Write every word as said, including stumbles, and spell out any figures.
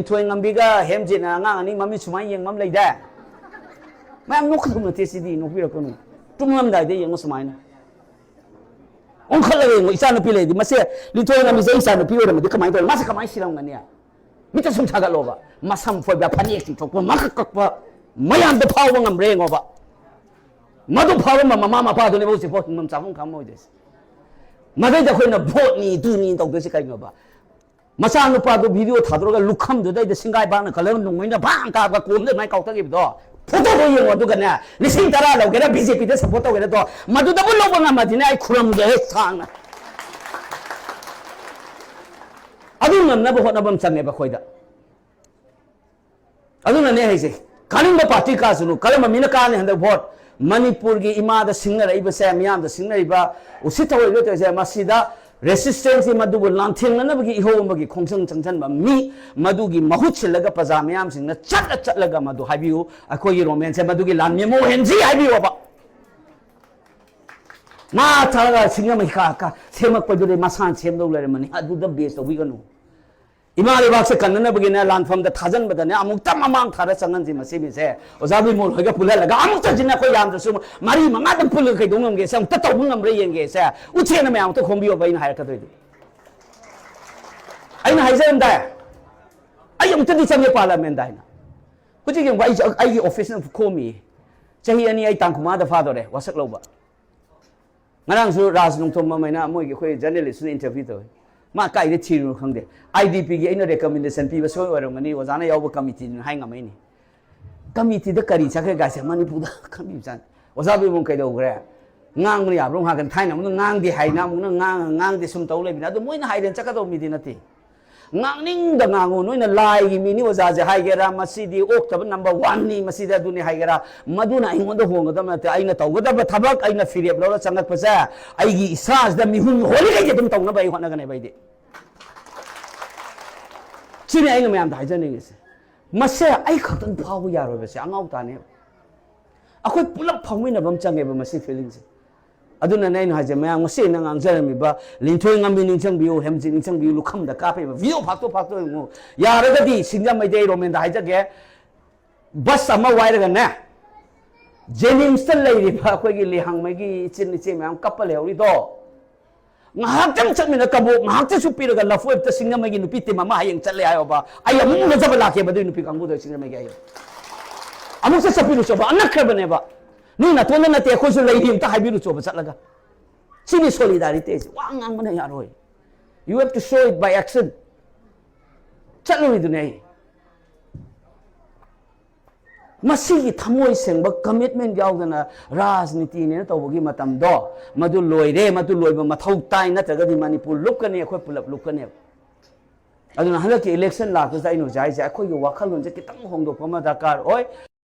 ꯂꯤꯟꯊꯣꯏ ꯉꯝꯕꯤꯒ ꯍꯦꯝꯖꯤꯠꯅ ꯑꯉꯥꯡ ꯑꯅꯤ ꯃꯃꯤꯠ ꯁꯨꯃꯥꯏꯅ ꯌꯦꯡꯕ ꯑꯃ ꯂꯩꯗꯥꯏ? ꯃꯌꯥꯝ ꯅꯣꯛꯀꯗꯧ ꯅꯠꯇꯦ ꯁꯤꯗꯤ, ꯅꯣꯛꯄꯤꯔꯛꯀꯅꯨ꯫ ꯇꯨꯝꯂꯝꯗꯥꯏꯗ ꯌꯦꯡꯉꯨ ꯁꯨꯃꯥꯏꯅ꯫ ꯑꯣꯟꯈꯠꯂꯒ ꯌꯦꯡꯉꯨ, ꯏꯆꯥꯅꯨꯄꯤ ꯂꯩꯔꯗꯤ, ꯃꯁꯦ ꯂꯤꯟꯊꯣꯏ ꯉꯝꯕꯤꯁꯦ ꯑꯩ ꯏꯆꯥꯅꯨꯄꯤ ꯑꯣꯏꯔꯝꯃꯗꯤ ꯀꯃꯥꯏꯅ ꯇꯧꯔꯤ? ꯃꯥꯁꯦ ꯀꯃꯥꯏꯅ ꯁꯤꯔꯝꯒꯅꯤ? ꯃꯤꯠꯇ ꯁꯨꯝ ꯊꯥꯒꯠꯂꯣꯕ꯫ ꯃꯁꯝ ꯐꯣꯏꯕ, ꯐꯅꯦꯛ ꯆꯤꯡꯊꯣꯛꯄ, ꯃꯀꯛ ꯀꯛꯄ, ꯃꯌꯥꯝꯗ ꯐꯥꯎꯕ ꯉꯝꯕ꯭ꯔꯥ ꯌꯦꯡꯉꯣꯕ꯫ ꯃꯗꯨ ꯐꯥꯎꯔꯝꯕ ꯃꯃꯥ ꯃꯄꯥꯗꯨꯅꯦꯕ ꯍꯧꯖꯤꯛꯐꯥꯎ ꯍꯤꯡꯐꯝ ꯆꯥꯐꯝ ꯈꯪꯉꯝꯃꯣꯏꯗꯣꯏꯁꯦ꯫ ꯃꯗꯩꯗ ꯑꯩꯈꯣꯏꯅ ꯚꯣꯠꯅꯤ, ꯇꯨꯅꯤ ꯇꯧꯗꯣꯏꯁꯦ ꯀꯩꯅꯣꯕ? ꯃꯆꯥꯅꯨꯄꯥꯗꯨ ꯚꯤꯗꯤꯑꯣ ꯊꯥꯗꯣꯔꯒ ꯂꯨꯈꯝꯗꯨꯗꯩꯗ ꯁꯤꯡꯒꯥꯏ ꯕꯥꯛꯅ ꯈꯜꯂꯒ ꯅꯣꯡꯃꯩꯅ ꯚꯥꯡ ꯀꯥꯞꯄꯒ ꯀꯣꯝꯗ ꯑꯗꯨꯃꯥꯏꯅ ꯀꯥꯎꯊꯈꯤꯕꯗꯣ, ꯐꯣꯇꯣꯗꯣ ꯌꯦꯡꯉꯣ꯫ ꯑꯗꯨꯒꯅꯦ, ꯂꯤꯁꯤꯡ ꯇꯔꯥ ꯂꯧꯒꯦꯔꯥ, ꯕꯤ ꯖꯦ ꯄꯤꯗ ꯁꯞꯄꯣꯔꯠ ꯇꯧꯒꯦꯔꯥ ꯇꯣ, ꯃꯗꯨꯗꯕꯨ ꯂꯧꯕ ꯉꯝꯃꯗꯤꯅꯦ ꯑꯩ ꯈꯨꯔꯨꯝꯒꯦ ꯍꯦꯛ ꯁꯥꯡꯅ꯫ ꯑꯗꯨ ꯉꯝꯅꯕ ꯍꯣꯠꯅꯕ ꯑꯃ ꯆꯪꯉꯦꯕ ꯑꯩꯈꯣꯏꯗ꯫ ꯑꯗꯨꯅꯅꯦ ꯍꯥꯏꯁꯦ, ꯀꯥꯅꯤꯡꯕ ꯄꯥꯔꯇꯤ ꯀꯥꯁꯅꯨ, ꯀꯔꯝꯕ ꯃꯤꯅ ꯀꯥꯅꯤ ꯍꯟꯗꯛ ꯚꯣꯠ? ꯃꯅꯤꯄꯨꯔꯒꯤ ꯏꯃꯥꯗ ꯁꯤꯡꯅꯔꯛꯏꯕꯁꯦ, ꯃꯤꯌꯥꯝꯗ ꯁꯤꯡꯅꯔꯤꯕ, ꯎꯁꯤꯠ ꯊꯑꯣꯏꯗ ꯇꯧꯔꯤꯁꯦ, ꯃꯁꯤꯗ ꯔꯦꯁꯤꯁꯇꯦꯟꯁꯁꯤ ꯃꯗꯨꯕꯨ ꯂꯥꯟꯊꯦꯡꯅꯅꯕꯒꯤ ꯏꯍꯧ ꯑꯃꯒꯤ ꯈꯣꯡꯖꯪ ꯆꯪꯁꯤꯟꯕ ꯃꯤ, ꯃꯗꯨꯒꯤ ꯃꯍꯨꯠ ꯁꯤꯜꯂꯒ ꯄ꯭ꯔꯖꯥ ꯃꯌꯥꯝꯁꯤꯡꯅ ꯆꯠꯂ ꯆꯠꯂꯒ ꯃꯗꯨ ꯍꯥꯏꯕꯤꯌꯨ, ꯑꯩꯈꯣꯏꯒꯤ ꯔꯣꯃꯦꯟꯁꯦ ꯃꯗꯨꯒꯤ ꯂꯥꯟꯃꯤ ꯑꯃ ꯑꯣꯏꯍꯟꯁꯤ ꯍꯥꯏꯕꯤꯌꯣꯕ꯫ ꯃꯥ ꯊꯥꯔꯒ ꯁꯤꯡꯅꯃꯩ ꯀꯥ ꯀꯥ ꯁꯦꯝꯃꯛꯄꯗꯨꯗꯤ ꯃꯁꯥꯅ ꯁꯦꯝꯗꯧ ꯂꯩꯔꯝꯃꯅꯤ, ꯑꯗꯨꯗ ꯕꯦꯁ ꯇꯧꯕꯤꯒꯅꯨ꯫ ꯏꯃꯥ ꯂꯩꯕꯥꯛꯁꯦ ꯀꯟꯅꯅꯕꯒꯤꯅꯦ, ꯂꯥꯟꯐꯝꯗ ꯊꯥꯖꯤꯟꯕꯗꯅꯦ, ꯑꯃꯨꯛꯇ ꯃꯃꯥꯡ ꯊꯥꯔ ꯆꯪꯍꯟꯁꯤ ꯃꯁꯤ ꯃꯤꯁꯦ꯫ ꯑꯣꯖꯥ ꯕꯤꯃꯣꯜ ꯍꯣꯏꯒ ꯄꯨꯜꯍꯜꯂꯒ ꯑꯃꯨꯛꯇꯁꯤꯅ ꯑꯩꯈꯣꯏ ꯌꯥꯝꯗ꯭ꯔꯁꯨ ꯃꯔꯤ ꯃꯉꯥꯗꯪ ꯄꯨꯜꯂꯒ ꯀꯩꯗꯧ ꯉꯝꯒꯦꯁꯦ, ꯑꯃꯨꯛꯇ ꯇꯧꯕ ꯉꯝꯕ꯭ꯔꯥ ꯌꯦꯡꯒꯦꯁꯦ꯫ ꯎꯆꯦꯅ ꯃꯌꯥꯝ ꯑꯃꯨꯛꯇ ꯈꯣꯝꯕꯤꯌꯣꯕ ꯑꯩꯅ ꯍꯥꯏꯔꯛꯀꯗꯣꯏꯗꯤ꯫ ꯑꯩꯅ ꯍꯥꯏꯖꯔꯝꯗꯥꯏ, ꯑꯩ ꯑꯃꯨꯛꯇꯗꯤ ꯆꯪꯉꯦ ꯄꯥꯔꯂꯃꯦꯟꯗ ꯍꯥꯏꯅ꯫ ꯍꯧꯖꯤꯛ ꯌꯦꯡꯕ ꯑꯩ, ꯑꯩꯒꯤ ꯑꯣꯐꯤꯁꯅ ꯈꯣꯝꯃꯤ꯫ ꯆꯍꯤ ꯑꯅꯤ ꯑꯩ ꯇꯥꯡ ꯀꯨꯟꯃꯉꯥꯗ ꯐꯥꯗꯣꯔꯦ ꯋꯥꯁꯛ ꯂꯧꯕ꯫ ꯉꯔꯥꯡꯁꯨ ꯔꯥꯖ ꯅꯣꯡꯊꯣꯝꯕꯝ ꯍꯥꯏꯅ ꯃꯣꯏꯒꯤ ꯑꯩꯈꯣꯏ ꯖꯔꯅꯦꯂꯤꯁꯇꯨꯅ ꯏꯟꯇꯔꯚ꯭ꯌꯨ ꯇꯧꯋꯤ꯫ ꯃꯥ ꯀꯥꯏꯗ ꯊꯤꯔꯤꯅꯣ ꯈꯪꯗꯦ꯫ ꯑꯥꯏ ꯗꯤ ꯄꯤꯒꯤ ꯑꯩꯅ ꯔꯦꯀꯃꯦꯟꯗꯦꯁꯟ ꯄꯤꯕ ꯁꯣꯏ ꯑꯣꯏꯔꯝꯒꯅꯤ, ꯑꯣꯖꯥꯅ ꯌꯥꯎꯕ ꯀꯃꯤꯇꯤꯗꯨꯅ ꯍꯥꯏ ꯉꯝꯃꯛꯏꯅꯤ꯫ ꯀꯃꯤꯇꯤꯗ ꯀꯔꯤ ꯆꯠꯈ꯭ꯔꯦ ꯀꯥꯏꯁꯦ ꯃꯅꯤꯄꯨꯔꯗ ꯈꯪꯕꯤꯕꯖꯥꯠꯅꯤ꯫ ꯑꯣꯖꯥ ꯕꯤꯃꯣꯜ ꯀꯩꯗꯧꯈ꯭ꯔꯦ? ꯉꯥꯡꯕꯅ ꯌꯥꯕ꯭ꯔꯣ? ꯉꯥꯏꯍꯥꯛꯀꯤ ꯊꯥꯏꯅ ꯑꯃꯨꯛꯅ ꯉꯥꯡꯗꯦ ꯍꯥꯏꯅ ꯑꯃꯨꯛꯅ ꯉꯥꯡꯉ ꯉꯥꯡꯗꯦ ꯁꯨꯝ ꯇꯧ ꯂꯩꯕꯅꯤ꯫ ꯑꯗꯨ ꯃꯣꯏꯅ ꯍꯥꯏꯔꯦꯅ ꯆꯠꯀꯗꯧꯕ ꯃꯤꯗꯤ ꯅꯠꯇꯦ꯫ ꯉꯥꯡꯅꯤꯡꯗ ꯉꯥꯡꯉꯨ꯫ ꯅꯣꯏꯅ ꯂꯥꯏꯒꯤ ꯃꯤꯅꯤ ꯑꯣꯖꯥꯁꯦ ꯍꯥꯏꯒꯦꯔꯥ, ꯃꯁꯤꯗꯤ ꯑꯣꯛꯇꯕ ꯅꯝꯕꯔ ꯋꯥꯟꯅꯤ, ꯃꯁꯤꯗꯤ ꯑꯗꯨꯅꯤ ꯍꯥꯏꯒꯦꯔꯥ, ꯃꯗꯨꯅ ꯑꯩꯉꯣꯟꯗ ꯍꯣꯡꯒꯗꯕ ꯅꯠꯇꯦ꯫ ꯑꯩꯅ ꯇꯧꯒꯗꯕ ꯊꯕꯛ, ꯑꯩꯅ ꯐꯤꯔꯦꯞ ꯂꯧꯔ ꯆꯪꯉꯛꯄꯁꯦ, ꯑꯩꯒꯤ ꯏꯁꯥꯁꯤꯗ ꯃꯤꯍꯨꯟ ꯍꯣꯜꯂꯤꯉꯩꯗꯤ ꯑꯗꯨꯝ ꯇꯧꯅꯕ ꯑꯩ ꯍꯣꯠꯅꯒꯅꯦꯕ ꯑꯩꯗꯤ꯫ ꯁꯤꯅꯤ ꯑꯩꯅ ꯃꯌꯥꯝꯗ ꯍꯥꯏꯖꯅꯤꯡꯉꯤꯁꯦ꯫ ꯃꯁꯦ ꯑꯩ ꯈꯛꯇꯪ ꯐꯥꯎꯕ ꯌꯥꯔꯣꯏꯕꯁꯦ ꯑꯉꯥꯎ ꯇꯥꯅꯦꯕ꯫ ꯑꯩꯈꯣꯏ ꯄꯨꯂꯞ ꯐꯥꯎꯃꯤꯟꯅꯕ ꯑꯃ ꯆꯪꯉꯦꯕ ꯃꯁꯤ ꯐꯤꯂꯤꯡꯁꯦ꯫ ꯑꯗꯨꯅꯅꯦ ꯑꯩꯅ ꯍꯥꯏꯁꯦ, ꯃꯌꯥꯝ ꯉꯁꯤ ꯑꯩꯅ ꯉꯥꯡꯖꯔꯝꯃꯤꯕ ꯂꯤꯟꯊꯣꯏ ꯉꯝꯕꯤ ꯅꯤꯡꯁꯤꯡꯕꯤꯌꯨ, ꯍꯦꯝꯖꯤꯠ ꯅꯤꯡꯁꯤꯡꯕꯤꯌꯨ, ꯂꯨꯈꯝꯗ ꯀꯥꯞꯄꯤꯕ ꯚꯤꯗꯤꯑꯣ ꯐꯥꯛꯇꯣꯛ ꯐꯥꯛꯇꯣꯛ ꯌꯦꯡꯉꯨ꯫ ꯌꯥꯔꯒꯗꯤ ꯁꯤꯡꯖꯃꯩꯗꯤ ꯑꯩ ꯔꯣꯃꯦꯟꯗ ꯍꯥꯏꯖꯒꯦ, ꯕꯁ ꯑꯃ ꯋꯥꯏꯔꯒꯅꯦ, ꯖꯦꯅꯤꯝꯁꯇ ꯂꯩꯔꯤꯕ ꯑꯩꯈꯣꯏꯒꯤ ꯂꯤꯍꯥꯡꯃꯩꯒꯤ ꯏꯆꯤꯟ ꯏꯆꯦ ꯃꯌꯥꯝ ꯀꯞꯄ ꯂꯩꯍꯧꯔꯤꯗꯣ, ꯉꯥꯏꯍꯥꯛꯇꯪ ꯆꯠꯃꯤꯟꯅ ꯀꯕꯣꯛ ꯉꯥꯏꯍꯥꯛꯇꯁꯨ ꯄꯤꯔꯒ ꯂꯐꯣꯏ ꯑꯝꯇ ꯁꯤꯡꯖꯃꯩꯒꯤ ꯅꯨꯄꯤ ꯇꯤꯝ ꯑꯃ ꯍꯌꯦꯡ ꯆꯠꯂꯦ ꯍꯥꯏꯌꯣꯕ, ꯑꯩ ꯑꯃꯨꯛ ꯎꯅꯖꯕ ꯂꯥꯛꯀꯦꯕ ꯑꯗꯨꯏ ꯅꯨꯄꯤ ꯀꯥꯡꯕꯨꯗꯣ ꯁꯤꯡꯖꯃꯩꯒꯤ꯫ ꯑꯩ ꯑꯃꯨꯛ ꯆꯠ ꯆꯠꯄꯤꯔꯨꯆꯣꯕ, ꯑꯅꯛꯈ꯭ꯔꯕꯅꯦꯕ꯫ ꯅꯣꯏ ꯅꯇꯣꯟꯗ ꯅꯠꯇꯦ, ꯑꯩꯈꯣꯏꯁꯨ ꯂꯩꯔꯤ, ꯑꯝꯇ ꯍꯥꯏꯕꯤꯔꯨꯆꯣꯕ ꯆꯠꯂꯒ꯫ ꯁꯤꯅꯤ solidarity ꯁꯦ꯫ ꯋꯥ ꯉꯥꯡꯕꯅ ꯌꯥꯔꯣꯏ, you have to show it by action꯫ ꯆꯠꯂꯨꯔꯤꯗꯨꯅꯦ ꯑꯩ꯫ ꯃꯁꯤꯒꯤ ꯊꯃꯣꯏ ꯁꯦꯡꯕ commitment ꯌꯥꯎꯗꯅ ꯔꯥꯖꯅꯤꯇꯤꯅꯦꯅ ꯇꯧꯕꯒꯤ ꯃꯇꯝꯗꯣ ꯃꯗꯨ ꯂꯣꯏꯔꯦ꯫ ꯃꯗꯨ ꯂꯣꯏꯕ ꯃꯊꯧ ꯇꯥꯏ, ꯅꯠꯇ꯭ꯔꯒꯗꯤ ꯃꯅꯤꯄꯨꯔ ꯂꯨꯞꯀꯅꯤ, ꯑꯩꯈꯣꯏ ꯄꯨꯂꯞ ꯂꯨꯞꯀꯅꯦꯕ꯫ ꯑꯗꯨꯅ ꯍꯟꯗꯛꯀꯤ election ꯂꯥꯛꯄꯁꯤꯗ ꯑꯩꯅ ꯍꯧꯖꯤꯛ ꯍꯥꯏꯁꯦ, ꯑꯩꯈꯣꯏꯒꯤ ꯋꯥꯈꯜꯂꯣꯟꯁꯦ ꯈꯤꯇꯪ ꯍꯣꯡꯗꯣꯛꯄ ꯑꯃ ꯗꯔꯀꯥꯔ ꯑꯣꯏ꯫